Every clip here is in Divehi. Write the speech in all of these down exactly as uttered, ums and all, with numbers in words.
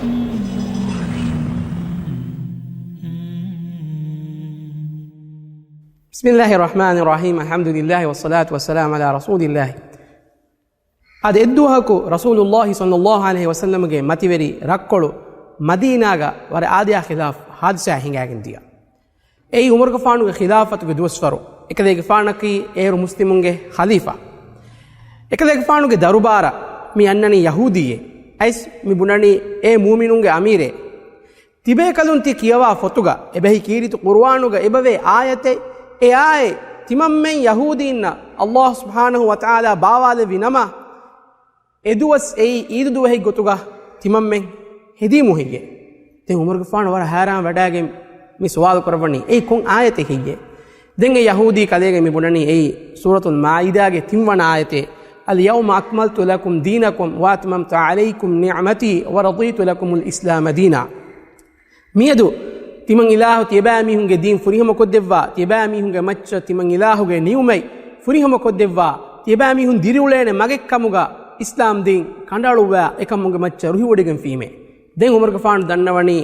بسم الله الرحمن الرحيم. الحمد لله والصلاة والسلام على رسول الله. އަދި އެއްދުވަހަކު ރަސޫލުﷲ ޞައްލަﷲ ޢަލައިހި ވަސައްލަމްގެ މަތިވެރި ރައްކޮޅު މަދީނާގަ ވަރަށް އާދަޔާ ޚިލާފު ޙާދިސާ ހިނގާގެން ދިޔަ. އެއީ ޢުމަރުގެފާނުގެ ޚިލާފަތުގެ ދުވަސްވަރު. އެކަލޭގެފާނަކީ އޭރު މުސްލިމުންގެ ޚަލީފާ. އެކަލޭގެފާނުގެ ދަރުބާރަށް މި އަންނަނީ ޔަހޫދީއެއް. އައިސް މި ބުނަނީ، އޭ މުއުމިނުންގެ އަމީރޭ! ތިބޭކަލުން ތި ކިޔަވާ ފޮތުގަ، އެބަހި ކީރިތި ޤުރުއާނުގަ އެބަވޭ އާޔަތެއް، އެ އާޔަތް ތިމަންމެން ޔަހޫދީންނަށް ﷲ ސުބްޙާނަހޫ ވަތަޢާލާ ބާވާލެއްވި ނަމަ، އެދުވަސް އެއީ ޢީދު ދުވަހެއް ގޮތުގަ ތިމަންމެން ހެދީމު ހެއްޔޭ؟ ދެން ޢުމަރުގެފާނު ވަރަށް ހައިރާން ވެޑާގެން މި ސުވާލު ކުރައްވަނީ، އެއީ ކޮން އާޔަތެއް ހެއްޔޭ؟ ދެން އެ ޔަހޫދީ ކަލޭގެ މި ބުނަނީ އެއީ ސޫރަތުލް މާއިދާގެ ތިންވަނަ އާޔަތޭ، اليوم أكملت لكم دينكم وأتممت عليكم نعمتي ورضيت لكم الإسلام دينا. މިއަދު ތިމަން އިލާހު ތިޔަބައިމީހުންގެ ދީން ފުރިހަމަކޮށްދެއްވާ، ތިޔަބައިމީހުންގެ މައްޗަށް ތިމަން އިލާހުގެ ނިޢުމަތް ފުރިހަމަކޮށްދެއްވާ، ތިޔަބައިމީހުން ދިރިއުޅޭނެ މަގެއްކަމުގަ އިސްލާމް ދީން ކަނޑައަޅުއްވާ އެކަމުގެ މައްޗަށް ރުހިވޮޑިގެންފީމޭ. ދެން ޢުމަރުގެފާނު ދަންނަވަނީ،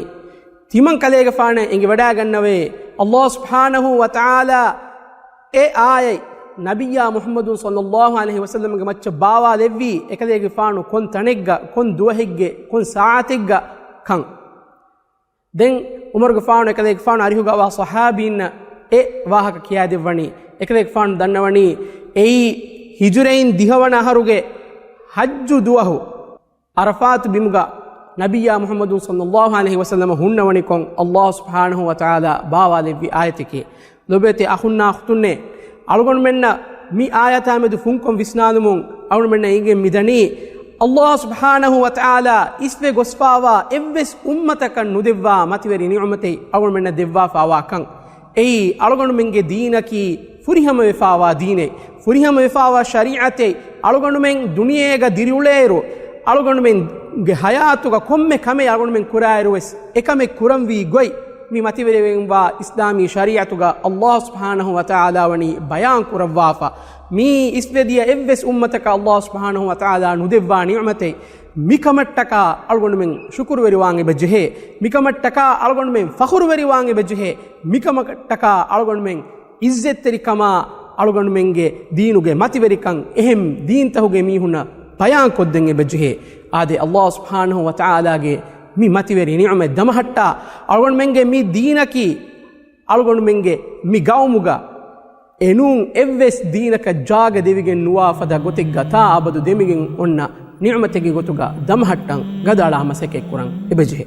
ތިމަން ކަލޭގެފާނަށް އެނގިވަޑާގަންނަވޭ، ﷲ ސުބްޙާނަހޫ ވަތަޢާލާ އެ އާޔަތް ނަބިއްޔާ މުޙައްމަދު ޞައްލަﷲ ޢަލައިހި ވަސައްލަމްގެ މައްޗަށް ބާވާލެއްވީ، އެކަލޭގެފާނު ކޮން ތަނެއްގަ، ކޮން ދުވަހެއްގެ، ކޮން ސާޢަތެއްގަ ކަން. ދެން ޢުމަރުގެފާނު އެކަލޭގެފާނު އަރިހުގަވާ ޞަޙާބީންނަށް އެ ވާހަކަ ކިޔާދެއްވަނީ. އެކަލޭގެފާނު ދަންނަވަނީ، އެއީ ހިޖުރައިން ދިހަވަނަ އަހަރުގެ ޙައްޖު ދުވަހު ޢަރަފާތު ބިމުގަ ނަބިއްޔާ މުޙައްމަދު ޞައްލަﷲ ޢަލައިހި ވަސައްލަމަ ހުންނަވަނިކޮށް، ﷲ ސުބްޙާނަހޫ ވަތަޢާލާ ބާވާލެއްވި އާޔަތެކޭ. ލޮބުވެތި އަޚުންނާ އުޚްތުންނޭ، އަޅުގަނޑުމެންނަށް މި އާޔަތާމެދު ފުންކޮށް ވިސްނާލުމުން އަޅުގަނޑުމެންނަށް އެނގެން މިދަނީ، ﷲ ސުބްޙާނަހޫ ވަތަޢާލާ އިސްވެ ގޮސްފާވާ އެއްވެސް އުއްމަތަކަށް ނުދެއްވާ މަތިވެރި ނިޢުމަތެއް އަޅުގަނޑުމެންނަށް ދެއްވާފާވާ ކަން. އެއީ، އަޅުގަނޑުމެންގެ ދީނަކީ ފުރިހަމަވެފާވާ ދީނެއް، ފުރިހަމަވެފާވާ ޝަރީޢަތެއް. އަޅުގަނޑުމެން ދުނިޔޭގަ ދިރިއުޅޭއިރު، އަޅުގަނޑުމެންގެ ޙަޔާތުގަ ކޮންމެ ކަމެއް އަޅުގަނޑުމެން ކުރާއިރުވެސް، އެކަމެއް ކުރަންވީ ގޮތް މި މަތިވެރިވެގެންވާ އިސްލާމީ ޝަރީޢަތުގަ ﷲ ސުބްޙާނަހޫ ވަތަޢާލާ ވަނީ ބަޔާން ކުރައްވާފަ. މީ އިސްވެދިޔަ އެއްވެސް އުއްމަތަކަށް ﷲ ސުބްޙާނަހޫ ވަތަޢާލާ ނުދެއްވާ ނިޢުމަތެއް. މިކަމަށްޓަކާ އަޅުގަނޑުމެން ޝުކުރުވެރިވާން އެބަ ޖެހޭ. މިކަމަށްޓަކާ އަޅުގަނޑުމެން ފަޚުރުވެރިވާން އެބަ ޖެހޭ. މިކަމަށްޓަކާ އަޅުގަނޑުމެން ޢިއްޒަތްތެރިކަމާ، އަޅުގަނޑުމެންގެ ދީނުގެ މަތިވެރިކަން، އެހެން ދީންތަކުގެ މީހުންނަށް ބަޔާން ކޮށްދެން އެބަ ޖެހޭ. އާދެ، ﷲ ސުބްޙާނަހޫ ވަތަޢާލާގެ މި މަތިވެރި ނިޢުމަތް ދަމަހައްޓާ، އަޅުގަނޑުމެންގެ މި ދީނަކީ އަޅުގަނޑުމެންގެ މި ގައުމުގަ އެނޫން އެއްވެސް ދީނަކަށް ޖާގަ ދެވިގެން ނުވާ ފަދަ ގޮތެއްގަ ތާ އަބަދު ދެމިގެން އޮންނަ ނިޢުމަތެއްގެ ގޮތުގަ ދަމަހައްޓަން ގަދައަޅާ މަސައްކަތްކުރަން އެބަޖެހޭ.